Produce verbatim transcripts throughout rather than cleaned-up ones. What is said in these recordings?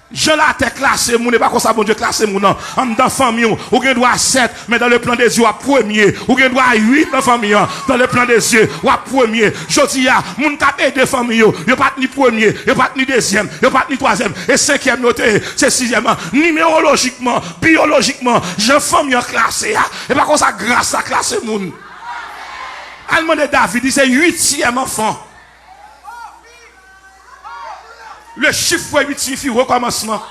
Jan latè klase moun, e pa konsa Bondye klase moun nan. Anndan fanmi w, ou gen dwa sèt, men dans le plan de Dieu, w ap premye. Ou gen dwa uit nan fanmi an. Dans le plan de Dieu, w ap premye. Jodi a, moun k ap ede fanmi yo, yo pa t ni premye, yo pa t ni dezyèm, yo pa t ni twazyèm, e senkyèm yo te ye, se sizyèm an. Nimerolojikman, biyolojikman, jan fanmi an klase a, e pa konsa gras la klase moun. Al mande David, li se uityèm anfan. Le chiffre uit siyifi rekòmansman.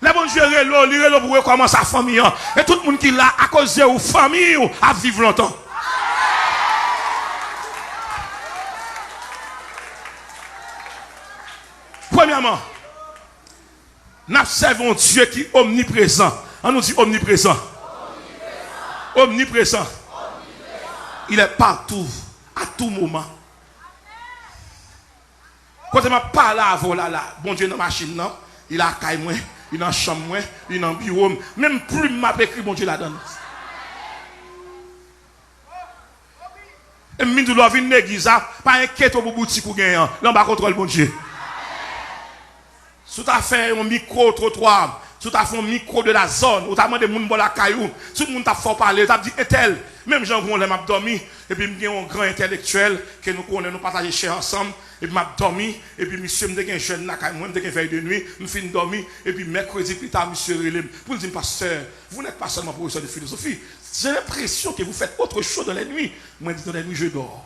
Lè Bondye rele w, li rele w pou rekòmanse ak fanmi an. E tout moun ki la, akoz de ou, fanmi w ap viv lontan. Premyèman, n ap sèvi yon Dye ki omniprezan. An nou di omniprezan. Omniprezan. Il est partout, à tout moment. Kote m ap pale avè w la, la, Bondye nan machin nan, li lakay mwen, li nan chanm mwen, li nan biwo m. Menm plim m ap ekri, Bondye ladan l. E m vin di w, lè w vin legliz la, pa enkyete w pou boutik ou genyen an. Li anba kontwòl Bondye. Si w ta fè yon mikwo twotwa, si w ta fè yon mikwo de la zòn, ou ta mande moun bò lakay ou, si moun t ap fè w pale, yo t ap di, entèl, menm jan gon lè m ap dòmi, epi m gen yon gran entèlektyèl ke nou konnen, nou pataje chè ansanm, epi m ap dòmi, epi misye, m te gen jèn lakay mwen, m te gen vèy de nwi, m fin dòmi, epi mèkredi pita, misye rele m, pou l di m, pastè, vous n'êtes pas seulement professeur de philosophie, j'ai l'impression que vous faites autre chose dans les nuits. Mwen di, dans les nuits, je dors.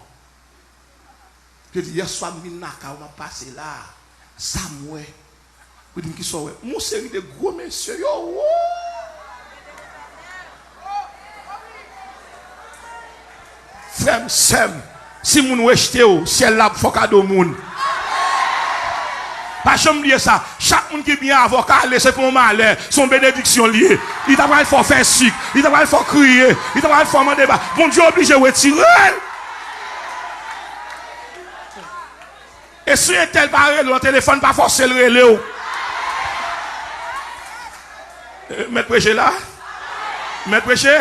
Yo di, yèswa m vin lakay ou, m ap pase la. Sa m wè. Ou di m kisa w wè. M wè yon seri de gwo mesye yo. Woo! Frè m, sè m, si moun rejte w, syèl la ap fè w kado moun. Pa janm bliye sa. Chak moun ki byen avè w ka ale, se pa yon malè, se yon benediksyon l ye. Li ta pral fè w fè sik, li ta pral fè w kriye, li ta pral fè w mande ba. Bondye oblije retire l. E si entèl pa rele w nan telefòn, pa fòse l rele w. Eh, mèt preche la? Mèt preche?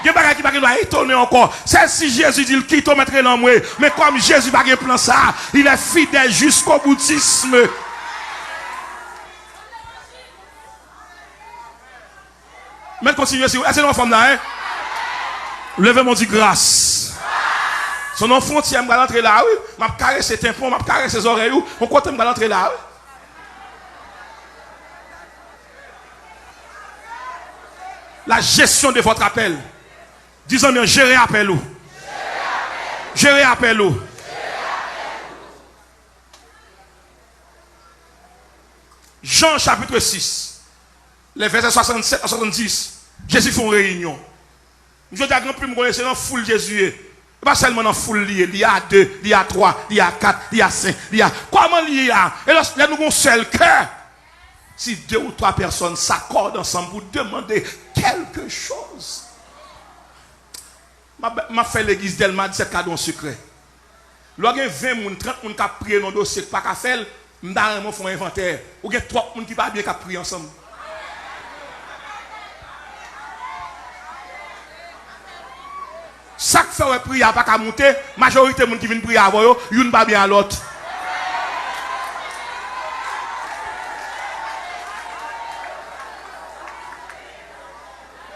Gen bagay ki pa gen dwa etone ankò. Sèl si Jezi di l, kite w mèt rele anmwe. Men kòm Jezi pa gen plan sa, il est fidèle jusqu'au boutisme. Mèt kontinye, si w, èske nou anfòm la, en? Leve men w, di gras. Se nan fwontyè m pral antre la, wi. M ap karese tenpon, m ap karese zòrèy ou. Yon kote m pral antre la, wi. La gestion de votre appel. Di zanmi an, jere apèl ou. Jere apèl ou. Jan chapit sis, lè vèsè swasannsèt a swasanndis, Jezi fè yon reyinyon. Jodi a, gen anpil moun konnen se nan foul Jezi ye. E pa sèlman nan foul li ye, li a de, li a twa, li a kat, li a senk, li a. Kòman li ye a? E lòs, lè nou gon sèl kè, si de ou twa pèsòn s'accordent ansanm pou demande quelque chose. M ap, m ap fè legliz Dèlma disèt kado an sekrè. Lè w gen ven moun, trant moun k ap priye nan dosye k pa ka fè l, m ta renmen w fè yon envantè. Ou gen twòp moun ki pa byen k ap priye ansanm. Sa k fè w wè priyè a pa ka moute, majorite moun ki vin priye avè w yo, youn pa byen a lòt.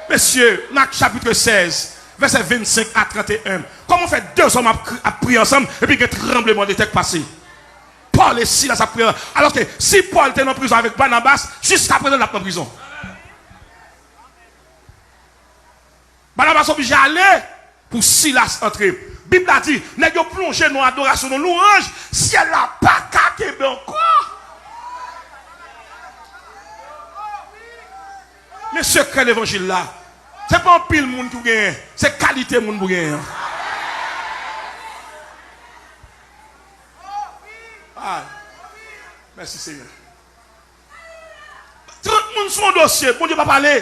Mesye, nan Ak chapit sèz, vèsè vennsenk a trannteyen. Kòman fè de zòm ap, kri- ap priye ansanm epi gen tranblemanntè k pase? Pòl e Silas ap priye. Alòske si Pòl te nan prizon avèk Banabas, jiskaprezan l ap nan prizon. Banabas oblije ale pou Silas antre. Bib la di, nèg yo plonje nan adorasyon, nan lwanj, syèl la pa ka kenbe ankò. Men sekrè levanjil la, se pa anpil moun ki w genyen, se kalite moun pou w genyen an. Ay, mèsi Senyè. Trant moun sou yon dosye, Bondye pa pale.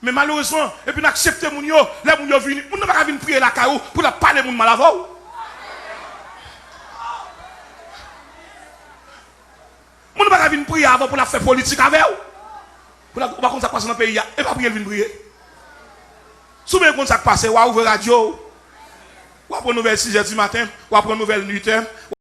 Men malerezman, epi n aksepte moun yo, lè moun yo vini, moun nan pa ka vin priye lakay ou pou l ap pale moun mal avè w. Moun nan pa ka vin priye avè w pou l ap fè politik avè w. Pou l ap, ou pa konn sa k pase nan peyi a, e pa priye l vin priye. Si w bezwen konn sa k pase, w a ouvri radyo w. W a pran nouvèl sizè di maten, w a pran nouvèl uitè.